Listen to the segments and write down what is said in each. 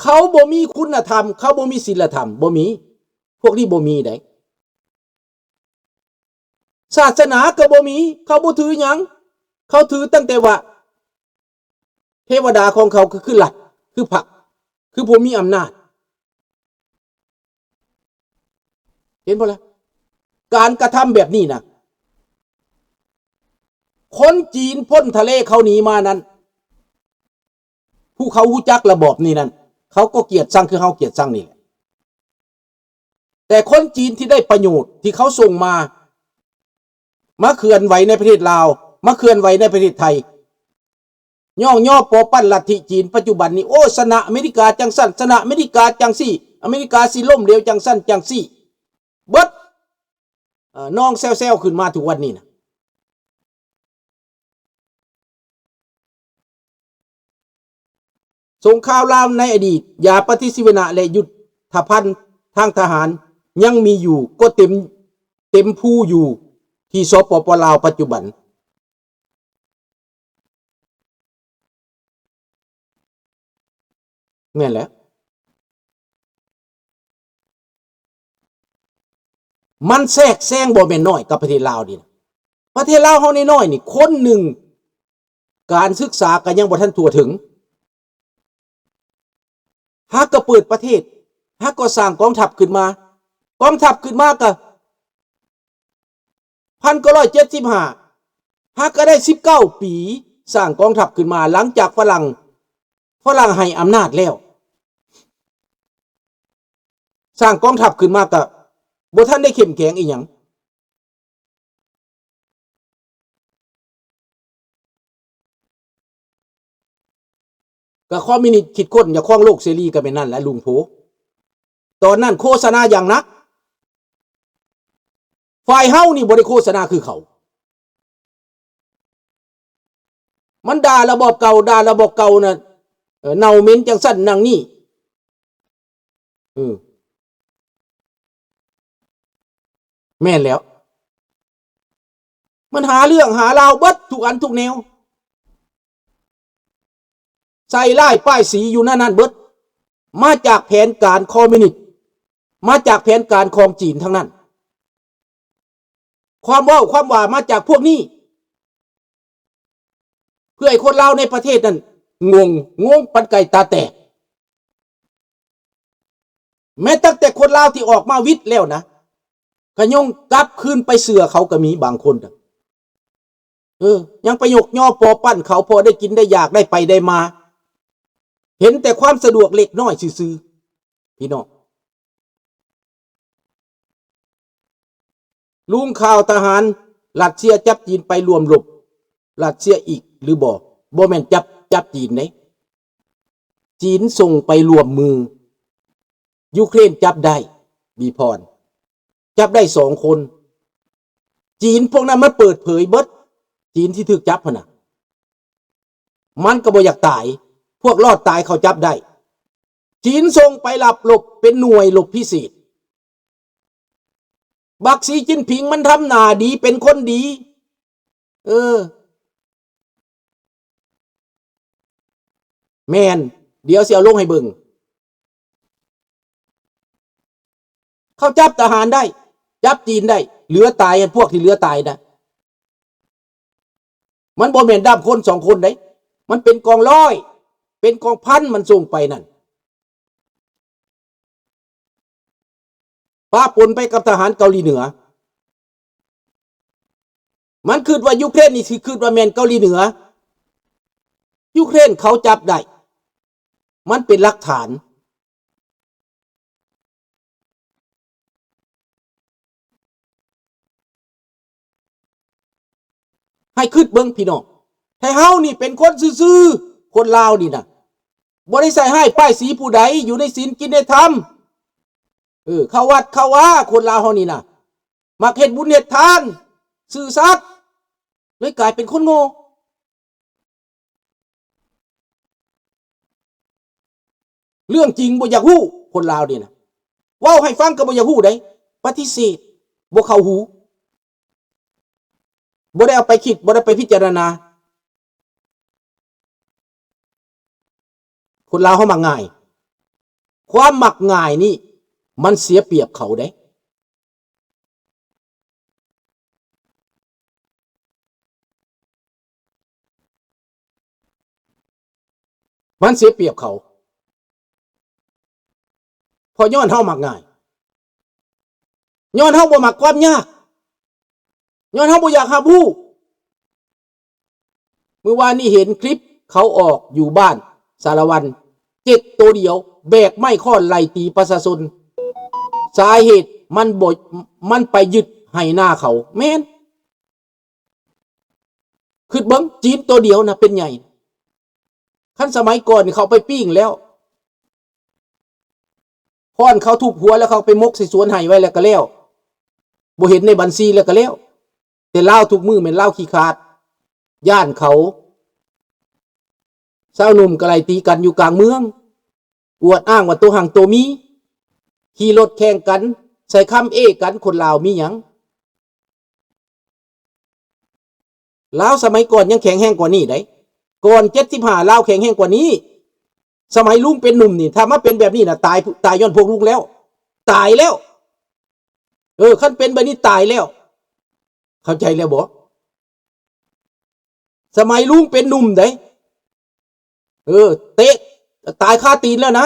ເຂົາບໍ່ມີຄຸນນະທຳ, ເຂົາບໍ່ມີສິນລະທຳ, ບໍ່ມີ. ພວກນີ້ບໍ່ມີໃດ. ສາສະໜາກໍບໍ່ມີ, ເຂົາບໍ່ຖືຫຍັງ. ເຂົາຖືຕັ້ງແຕ່ວ່າ ເທວະດາຂອງເຂົາກໍຄືລັດ, ຄືພັກ, ຄືຜູ້ມີອຳນາດ. ເຫັນບໍ່ລະ? ການກະທຳແບບນີ້ນະ, ຄົນຈີນພົ້ນທະເລເຂົາໜີມານັ້ນ, ຜູ້ເຂົາຮູ້ຈັກລະບອບນີ້ນັ້ນ, ເຂົາກໍກຽດຊັງຄືເຮົາກຽດຊັງນີ້ແຫຼະ. ແຕ່ຄົນຈີນທີ່ໄດ້ປະໂຫຍດທີ່ເຂົາສົ່ງມາ, ມາເຄື່ອນໄຫວໃນປະເທດລາວ, ມາເຄື່ອນໄຫວໃນປະເທດໄທ, ຍ້ອງຍໍປໍປັ້ນລັດທິຈີນປັດຈຸບັນນີ້, ໂອ້ ຊະນະອາເມລິກາຈັ່ງຊັ້ນ, ຊະນະອາເມລິກາຈັ່ງຊີ້, ອາເມລິກາຊິລົ້ມເຫຼວຈັ່ງຊັ້ນຈັ່ງຊີ້, ເບິດ, ເອີ, ນອງແຊວໆຂຶ້ນມາທຸກວັນນີ້ນະ. ສົງຄາມລາວໃນອະດີດ, ຢາປະຕິຊີວະນະ ແລະ ຍຸດທະພັນທາງທະຫານຍັງມີຢູ່, ກໍເຕັມ, ເຕັມພູຢູ່ທີ່ ສປປ ລາວ ປັດຈຸບັນ. ແມ່ນແຫຼະ. ມັນແຊກແຊງບໍ່ແມ່ນນ້ອຍກັບປະເທດລາວນີ້ນະ. ປະເທດລາວເຮົານ້ອຍໆນີ້, ຄົນໜຶ່ງການສຶກສາກໍຍັງບໍ່ທັນທົ່ວເຖິງ. ຫາກໍເປີດປະເທດ, ຫາກໍສ້າງກອງທັບຂຶ້ນມາ. ກອງທັບຂຶ້ນມາກໍ ພັນເກົ້າຮ້ອຍເຈັດສິບຫ້າ ຫາກໍໄດ້ສິບເກົ້າປີ ສ້າງກອງທັບຂຶ້ນມາ ຫຼັງຈາກຝຣັ່ງ, ຝຣັ່ງໃຫ້ອຳນາດແລ້ວ. ສ້າງກອງທັບຂຶ້ນມາກໍບໍ່ທັນໄດ້ເຂັ້ມແຂງອີ່ຫຍັງ. ກໍຄອມມິວນິດຄິດຄົ້ນຢາກຄອງໂລກເສລີກໍແມ່ນນັ້ນແຫຼະ ລຸງໂພ. ຕອນນັ້ນໂຄສະນາຢ່າງໜັກ. ຝ່າຍເຮົານີ້ບໍ່ໄດ້ໂຄສະນາຄືເຂົາ. ມັນດ່າລະບອບເກົ່າ, ດ່າລະບອບເກົ່ານະ, ເອີ, ເນົ່າເໝັນຈັ່ງຊັ້ນຢ່າງນີ້. ເອີ. ແມ່ນແລ້ວ. ມັນຫາເລື່ອງຫາລາວເບິດທຸກອັນທຸກແນວ. ໃສ່ລາຍປ້າຍສີຢູ່ໃນນັ້ນເບິດ. ມາຈາກແຜນການຄອມມິວນິດ, ມາຈາກແຜນການຂອງຈີນທັງນັ້ນ. ຄວາມເວົ້າຄວາມວ່າມາຈາກພວກນີ້. ເພື່ອໃຫ້ຄົນລາວໃນປະເທດນັ້ນງົງ, ງົງປານໄກ່ຕາແຕກ. ແມ້ຕັ້ງແຕ່ຄົນລາວທີ່ອອກມາວິດແລ້ວນະ, ກໍຍັງກັບຄືນໄປເຊື່ອເຂົາກໍມີບາງຄົນນະ. ເອີ, ຍັງໄປຍົກຍໍປໍປັ້ນເຂົາ ພໍໄດ້ກິນໄດ້ຢາກ, ໄດ້ໄປໄດ້ມາ. ເຫັນແຕ່ຄວາມສະດວກເລັກນ້ອຍຊື່ໆ ພີ່ນ້ອງ. ລຸງຂ່າວທະຫານຣັດເຊຍຈັບຈີນໄປຮ່ວມລົບຣັດເຊຍອີກຫຼືບໍ່? ບໍ່ແມ່ນຈັບ, ຈັບຈີນເດ້. ຈີນສົ່ງໄປຮ່ວມມື. ຢູເຄຣນຈັບໄດ້, ບີພອນ, ຈັບໄດ້ສອງຄົນ. ຈີນພວກນັ້ນມັນເປີດເຜີຍເບິດ, ຈີນທີ່ຖືກຈັບຫັ້ນນະ. ມັນກໍບໍ່ຢາກຕາຍ, ພວກລອດຕາຍເຂົາຈັບໄດ້. ຈີນສົ່ງໄປຮັບລົບເປັນໜ່ວຍລົບພິເສດ. ບັກສີຈິ້ນຜິງມັນທຳໜ້າດີ, ເປັນຄົນດີ. ເອີ. ແມ່ນ, ດຽວຊິເອົາລົງໃຫ້ເບິ່ງ. ເຂົາຈັບທະຫານໄດ້, ຈັບຈີນໄດ້, ເຫຼືອຕາຍ, ພວກທີ່ເຫຼືອຕາຍນະ. ມັນບໍ່ແມ່ນດຳຄົນສອງຄົນເດ້, ມັນເປັນກອງຮ້ອຍ, ເປັນກອງພັນ ມັນສົ່ງໄປນັ້ນ. ປະປົນໄປກັບທະຫານເກົາຫຼີເໜືອ. ມັນຄິດວ່າຢູເຄຣນນີ້ຊິຄິດວ່າແມ່ນເກົາຫຼີເໜືອ. ຢູເຄຣນເຂົາຈັບໄດ້. ມັນເປັນຫຼັກຖານ. ໃຫ້ຄິດເບິ່ງພີ່ນ້ອງ, ໄທເຮົານີ້ເປັນຄົນຊື່ໆ, ຄົນລາວນີ້ນະ ບໍ່ໄດ້ໃສ່ຮ້າຍປ້າຍສີຜູ້ໃດ, ຢູ່ໃນສິນກິນໃນທຳ. ເອີ, ເຂົ້າວັດເຂົ້າວາ, ຄົນລາວເຮົານີ້ນະ ມັກເຮັດບຸນເຮັດທານ, ຊື່ສັດ, ເລີຍກາຍເປັນຄົນໂງ່. ເລື່ອງຈິງບໍ່ຢາກຮູ້, ຄົນລາວນີ້ນະ ເວົ້າໃຫ້ຟັງກໍບໍ່ຢາກຮູ້ໃດ, ປະຕິເສດ, ບໍ່ເຂົ້າຫູ, ບໍ່ໄດ້ເອົາໄປຄິດ, ບໍ່ໄດ້ໄປພິຈາລະນາ. ຄົນລາວເຮົາມັກງ່າຍ. ຄວາມມັກງ່າຍນີ້ ມັນເສຍປຽບເຂົາເດ້. ມັນເສຍປຽບເຂົາ ເພາະຍ້ອນເຮົາມັກງ່າຍ, ຍ້ອນເຮົາບໍ່ມັກຄວາມຍາກ, ຍ້ອນເຮົາບໍ່ຢາກຮັບຮູ້. ມື້ວານນີ້ເຫັນຄລິບເຂົາອອກຢູ່ບ້ານສາລະວັນ ເຈັດໂຕດຽວ ແບກໄມ້ຄ້ອນໄລ່ຕີປະຊາຊົນ. ສາເຫດມັນບໍ່ ມັນໄປຍຶດໄຮ່ນາເຂົາ. ແມ່ນ. ຄິດເບິ່ງ ຈີນໂຕດຽວນະເປັນໃຫຍ່. ຄັນສະໄໝກ່ອນນີ້ເຂົາໄປປີ້ງແລ້ວ, ຄ້ອນເຂົາທຸບຫົວແລ້ວເຂົາໄປໝົກໃສ່ສວນໄຮ່ໄວ້ແລ້ວກໍແລ້ວ, ບໍ່ເຫັນໃນບັນຊີແລ້ວກໍແລ້ວ. ແຕ່ລາວທຸກມື້ແມ່ນລາວຂີ້ຂາດ, ຢ້ານເຂົາ. ຊາວໜຸ່ມກໍໄລ່ຕີກັນຢູ່ກາງເມືອງ, ອວດອ້າງວ່າໂຕຮັ່ງໂຕມີ, ຂີ່ລົດແຂ່ງກັນ, ໃສ່ຄຳເອ້ກັນ. ຄົນລາວມີຫຍັງ? ລາວສະໄໝກ່ອນຍັງແຂງແຮງກວ່ານີ້ໄດ໋. ກ່ອນເຈັດສິບຫ້າ ລາວແຂງແຮງກວ່ານີ້. ສະໄໝລຸງເປັນໜຸ່ມນີ້ ຖ້າມາເປັນແບບນີ້ນະ ຕາຍ ຕາຍຍ້ອນພວກລຸງແລ້ວ. ຕາຍແລ້ວ. ເອີ ຄັນເປັນແບບນີ້ຕາຍແລ້ວ. ເຂົ້າໃຈແລ້ວບໍ່? ສະໄໝລຸງເປັນໜຸ່ມເດ້. ເອີ ເຕະ ຕາຍຄາຕີນແລ້ວນະ.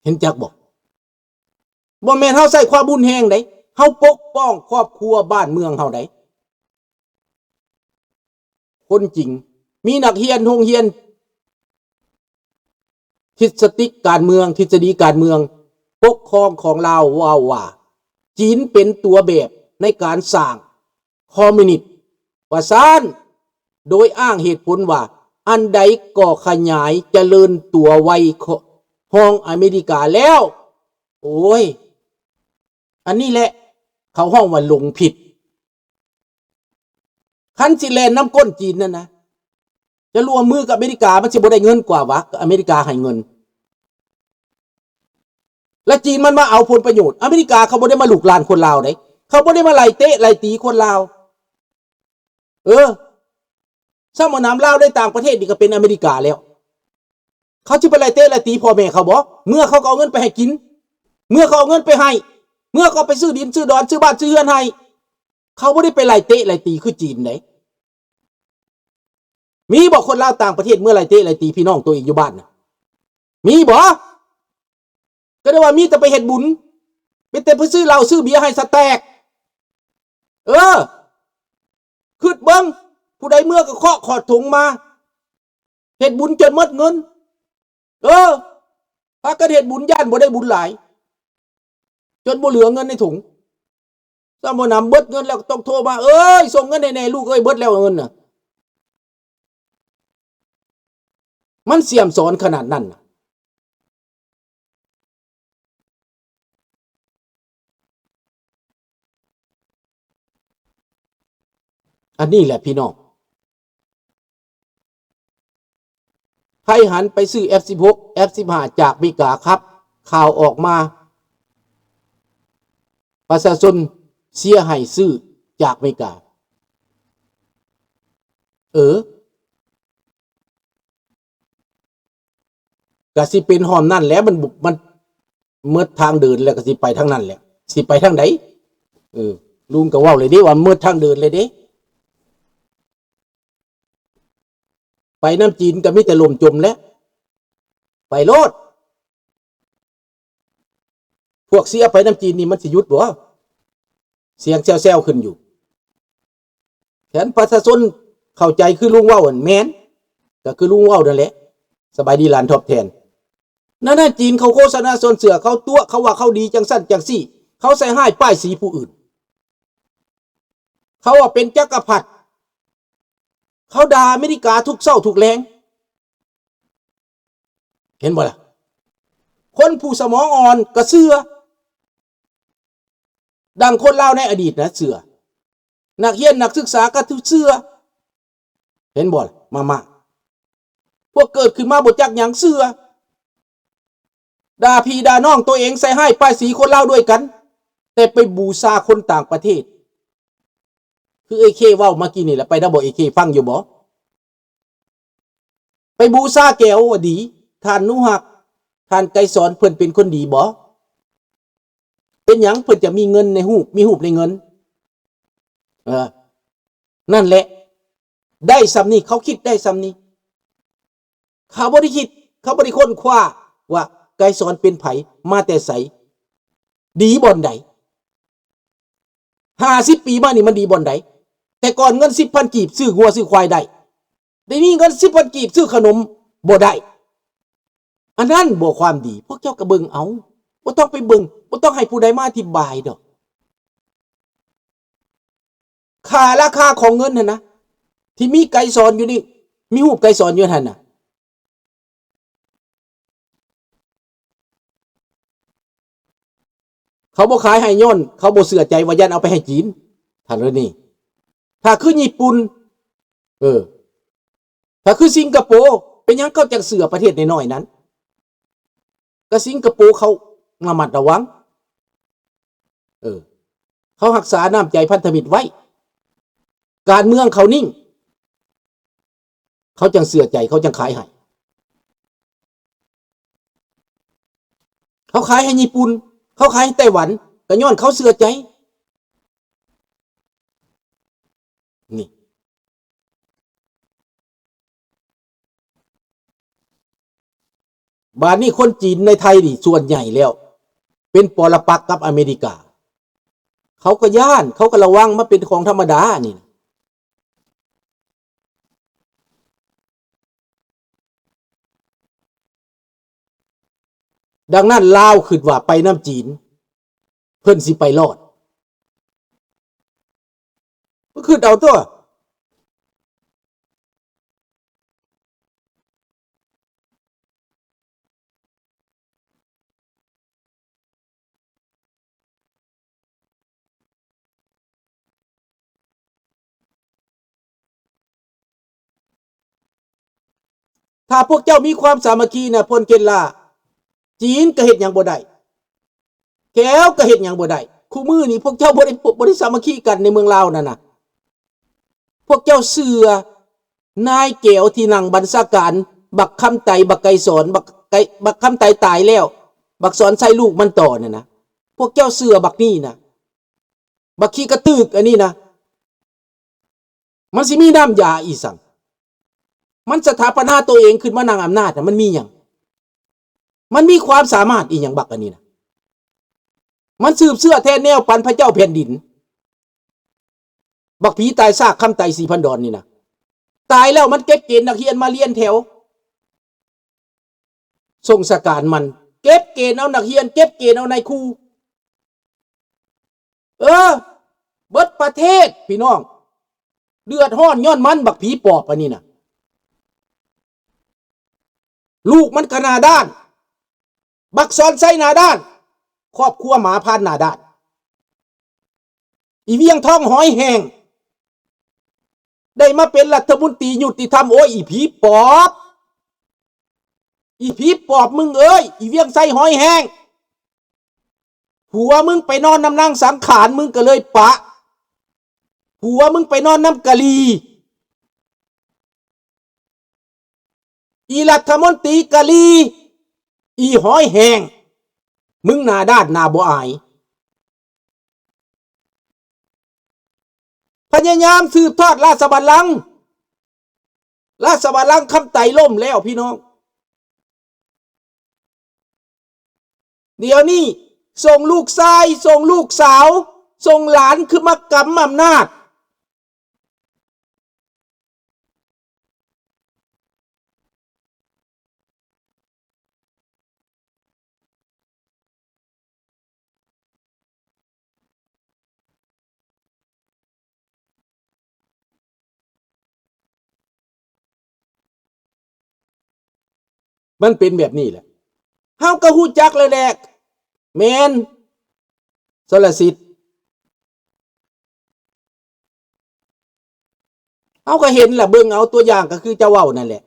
ເຫັນຈັກບໍ່? ບໍ່ແມ່ນເຮົາໃຊ້ຄວາມຮຸນແຮງໃດ, ເຮົາປົກປ້ອງຄອບຄົວບ້ານເມືອງເຮົາໃດ. ຄົນຈີນ ມີນັກຮຽນໂຮງຮຽນທິດສະຕິການເມືອງ, ທິດສະດີການເມືອງປົກຄອງຂອງລາວເວົ້າວ່າ ຈີນເປັນຕົວແບບໃນການສ້າງຄອມມິວນິດ ວ່າຊັ້ນ, ໂດຍອ້າງເຫດຜົນວ່າ ອັນໃດກໍຂະຫຍາຍຈະເລີນຕົວໄວຮອງອາເມລິກາແລ້ວ. ໂອ້ຍ ອັນນີ້ແຫຼະເຂົາຮ້ອງວ່າຫຼົງຜິດ. ຄັນຊິແລ່ນນຳກົ້ນຈີນນັ້ນນະ ຈະຮ່ວມມືກັບອາເມລິກາ ມັນຊິບໍ່ໄດ້ເງິນກວ່າວະ? ອາເມລິກາໃຫ້ເງິນ ແລະ ຈີນມັນມາເອົາຜົນປະໂຫຍດ. ອາເມລິກາເຂົາບໍ່ໄດ້ມາລຸກລານຄົນລາວເດ້, ເຂົາບໍ່ໄດ້ມາໄລ່ເຕະໄລ່ຕີຄົນລາວ. ເອີ ຊ້ຳເອົານຳລາວໃນຕ່າງປະເທດນີ້ກໍເປັນອາເມລິກາແລ້ວ. ເຂົາຊິໄປໄລ່ເຕະໄລ່ຕີພໍ່ແມ່ເຂົາບໍ? ເມືອເຂົາກໍເອົາເງິນໄປໃຫ້ກິນ, ເມືອເຂົາເອົາເງິນໄປໃຫ້, ເມືອເຂົາໄປຊື້ດິນຊື້ດອນ ຊື້ບ້ານຊື້ເຮືອນໃຫ້. ເຂົາບໍ່ໄດ້ໄປໄລ່ເຕະໄລ່ຕີຄືຈີນເດ້. ມີບໍ່ຄົນລາວຕ່າງປະເທດເມືອໄລ່ເຕະໄລ່ຕີພີ່ນ້ອງຕົວເອງຢູ່ບ້ານນະ? ມີບໍ່? ກໍໄດ້ວ່າມີແຕ່ໄປເຮັດບຸນ, ມີແຕ່ໄປຊື້ເຫຼົ້າຊື້ເບຍໃຫ້ສະແຕກ. ເອີ ຄິດເບິ່ງ, ຜູ້ໃດເມືອກໍເຄາະຂອດຖົງມາ, ເຮັດບຸນຈົນໝົດເງິນ. ເອີ ພາກັນເຮັດບຸນ ຢ້ານບໍ່ໄດ້ບຸນຫຼາຍ, ຈົນບໍ່ເຫຼືອເງິນໃນຖົງ. ຊ້ຳບໍ່ນຳເບິດເງິນແລ້ວກໍຕ້ອງໂທມາ, ເອີຍ ສົ່ງເງິນໃຫ້ແດ່ລູກເອີຍ, ເບິດແລ້ວເງິນນະ. ມັນສ່ຽມສອນຂະໜາດນັ້ນນະ. ອັນນີ້ແຫຼະພີ່ນ້ອງ, ໃຜຫັນໄປຊື້ ເອັຟ ສິບຫົກ ເອັຟ ສິບຫ້າ ຈາກເມກາຄັບ, ຂ່າວອອກມາ ປະຊາຊົນເຊຍໃຫ້ຊື້ຈາກເມກາ. ເອີ ກະຊິເປັນຮ່ອມນັ້ນແຫຼະ, ມັນ ມັນໝົດທາງເດີນແລ້ວ ກະຊິໄປທາງນັ້ນແຫຼະ. ຊິໄປທາງໃດ? ເອີ ລຸງກໍເວົ້າເລີຍເດ້ວ່າໝົດທາງເດີນເລີຍເດ້. ໄປນຳຈີນກໍມີແຕ່ລົ້ມຈົມແຫຼະ, ໄປໂລດ. ພວກເຊຍໄປນຳຈີນນີ້ມັນຊິຢຸດບໍ່? ສຽງແຊວໆຂຶ້ນຢູ່. ແຕ່ປະຊາຊົນເຂົ້າໃຈຄືລຸງເວົ້າຫັ້ນແມ່ນ, ກໍຄືລຸງເວົ້ານັ້ນແຫຼະ. ສະບາຍດີຫຼານທອບແທນ. ນັ້ນນະ ຈີນເຂົາໂຄສະນາຊວນເຊື່ອ, ເຂົາຕົວະ, ເຂົາວ່າເຂົາດີຈັ່ງຊັ້ນຈັ່ງຊີ້, ເຂົາໃສ່ຮ້າຍປ້າຍສີຜູ້ອື່ນ, ເຂົາວ່າເປັນຈັກກະພັດ, ເຂົາດ່າອາເມລິກາທຸກເຊົ້າທຸກແລງ. ເຫັນບໍ່ລະ? ຄົນຜູ້ສະໝອງອ່ອນກໍເຊື່ອ, ດັ່ງຄົນລາວໃນອະດີດນະເຊື່ອ, ນັກຮຽນນັກສຶກສາກໍຖືເຊື່ອ. ເຫັນບໍ່ລະ? ມາ ມາ ພວກເກີດຂຶ້ນມາບໍ່ຈັກຫຍັງເຊື່ອ, ດ່າພີ່ດ່ານ້ອງຕົວເອງ, ໃສ່ຮ້າຍປ້າຍສີຄົນລາວດ້ວຍກັນ, ແຕ່ໄປບູຊາຄົນຕ່າງປະເທດ. ຄືເອເຄເວົ້າມາກີ້ນີ້ລະ, ໄປນຳບໍ່ເອເຄ, ຟັງຢູ່ບໍ່? ໄປບູຊາແກວວ່າດີ, ໄທ ທ່ານໜູຮັກ ທ່ານໄກສອນ ເພິ່ນເປັນຄົນດີບໍ່? ເປັນຫຍັງເພິ່ນຈະມີເງິນໃນຮູບ ມີຮູບໃນເງິນ? ເອີ ນັ້ນແຫຼະ ໄດ້ສ່ຳນີ້ ເຂົາຄິດໄດ້ສ່ຳນີ້. ເຂົາບໍ່ໄດ້ຄິດ ເຂົາບໍ່ໄດ້ຄົ້ນຄວ້າວ່າໄກສອນເປັນໃຜ ມາແຕ່ໃສ ດີບ່ອນໃດ? ຫ້າສິບປີມານີ້ມັນດີບ່ອນໃດ? ແຕ່ກ່ອນເງິນສິບພັນກີບຊື້ງົວຊື້ຄວາຍໄດ້ ດຽວນີ້ເງິນສິບພັນກີບຊື້ຂະໜົມບໍ່ໄດ້. ອັນນັ້ນບໍ່ຄວາມດີ ພວກເຈົ້າກໍເບິ່ງເອົາ ບໍ່ຕ້ອງໄປເບິ່ງ ບໍ່ຕ້ອງໃຫ້ຜູ້ໃດມາອະທິບາຍດອກ. ຄ່າລາຄາຂອງເງິນຫັ້ນນະ ທີ່ມີໄກສອນຢູ່ນີ້ ມີຮູບໄກສອນຢູ່ຫັ້ນນະ ເຂົາບໍ່ຂາຍໃຫ້ຍ້ອນເຂົາບໍ່ເຊື່ອໃຈວ່າຢ້ານເອົາໄປໃຫ້ຈີນ ທ່ານເລີນີ້. ຖ້າຄືຍີ່ປຸ່ນ ເອີ ຖ້າຄືສິງກະໂປ ເປັນຫຍັງເຂົາຈັ່ງເຊື່ອປະເທດນ້ອຍໆນັ້ນ? ກະສິງກະໂປເຂົາລະມັດລະວັງ ເອີ ເຂົາຮັກສານ້ຳໃຈພັນທະມິດໄວ້ ການເມືອງເຂົານິ່ງ ເຂົາຈັ່ງເຊື່ອໃຈ ເຂົາຈັ່ງຂາຍໃຫ້. ເຂົາຂາຍໃຫ້ຍີ່ປຸ່ນ ເຂົາຂາຍໃຫ້ໄຕ້ຫວັນ ກະຍ້ອນເຂົາເຊື່ອໃຈ ນີ້. ບາດນີ້ຄົນຈີນໃນໄທນີ້ສ່ວນໃຫຍ່ແລ້ວ ເປັນປໍລະປັກກັບອາເມລິກາ ເຂົາກໍຢ້ານ ເຂົາກໍລະວັງ ມັນເປັນຂອງທຳມະດານີ້. ດັ່ງນັ້ນລາວຄິດວ່າໄປນຳຈີນ ເພິ່ນຊິໄປລອດ ກໍຄິດເອົາຕົວະ. ຖ້າພວກເຈົ້າມີຄວາມສາມັກຄີນະ ພົນເກັນລາ ຈີນກໍເຮັດຫຍັງບໍ່ໄດ້ ແກວກໍເຮັດຫຍັງບໍ່ໄດ້. ຄູ່ມື້ນີ້ພວກເຈົ້າບໍ່ໄດ້ ບໍ່ໄດ້ສາມັກຄີກັນໃນເມືອງລາວນັ້ນນະ. ພວກເຈົ້າເຊື່ອນາຍແກວທີ່ນັ່ງບັນຊາການ ບັກຄຳໄຕ ບັກໄກສອນ ບັກໄກ ບັກຄຳໄຕຕາຍແລ້ວ ບັກສອນໄຊລູກມັນຕໍ່ນັ້ນນະ. ພວກເຈົ້າເຊື່ອບັກນີ້ນະ ບັກຂີ້ກະຕຶກອັນນີ້ນະ. ມັນຊິມີນ້ຳຢາອີ່ສັງ? ມັນສະຖາປະນາໂຕເອງຂຶ້ນມານັ່ງອຳນາດນະ ມັນມີຫຍັງ? ມັນມີຄວາມສາມາດອີ່ຫຍັງບັກອັນນີ້ນະ? ມັນສືບເຊື້ອແທນແນວປັນພະເຈົ້າແຜ່ນດິນ. ບັກຜີຕາຍຊາກຄຳໄຕ ສີພັນດອນນີ້ນະ ຕາຍແລ້ວມັນເກັບເກນນັກຮຽນມາລຽນແຖວ ສົງສະການມັນ ເກັບເກນເອົານັກຮຽນ ເກັບເກນເອົານາຍຄູ. ເອີ ເບິດປະເທດພີ່ນ້ອງ ເດືອດຮ້ອນຍ້ອນມັນ ບັກຜີປອບອັນນີ້ນະ. ລູກມັນກະໜ້າດ້ານ ບັກສອນໄຊໜ້າດ້ານ ຄອບຄົວໝາພານໜ້າດ້ານ. ອີວຽງທອງຫອຍແຫ້ງ ໄດ້ມາເປັນລັດຖະມົນຕີຍຸຕິທຳ. ໂອ້ຍ ອີຜີປອບ ອີຜີປອບມຶງເອີຍ ອີວຽງໄຊຫອຍແຫ້ງ. ຜົວມຶງໄປນອນນຳນາງສັງຂານ ມຶງກໍເລີຍປະ. ຜົວມຶງໄປນອນນຳກະຫຼີ່ ອີລັດຖະມົນຕີກະຫຼີ່ ອີຫອຍແຫ້ງ ມຶງໜ້າດ້ານໜ້າບໍ່ອາຍ. ພະຍາຍາມສືບທອດລາຊະບັນລັງ ລາຊະບັນລັງຄຳໄຕລົ້ມແລ້ວພີ່ນ້ອງ. ດຽວນີ້ສົ່ງລູກຊາຍ ສົ່ງລູກສາວ ສົ່ງຫຼານຂຶ້ນມາກຳອຳນາດ. ມັນເປັນແບບນີ້ແຫຼະ ເຮົາກໍຮູ້ຈັກແລ້ວແຫຼະ ແມ່ນ ສະລະສິດ. ເຮົາກໍເຫັນລະ ເບິ່ງເອົາຕົວຢ່າງກໍຄືເຈົ້າເວົ້ານັ້ນແຫຼະ.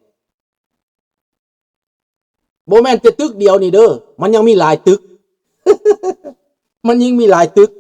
ບໍ່ແມ່ນແຕ່ຕຶກດຽວນີ້ເດີ ມັນຍັງມີຫຼາຍຕຶກ ມັນຍັງມີຫຼາຍຕຶກ.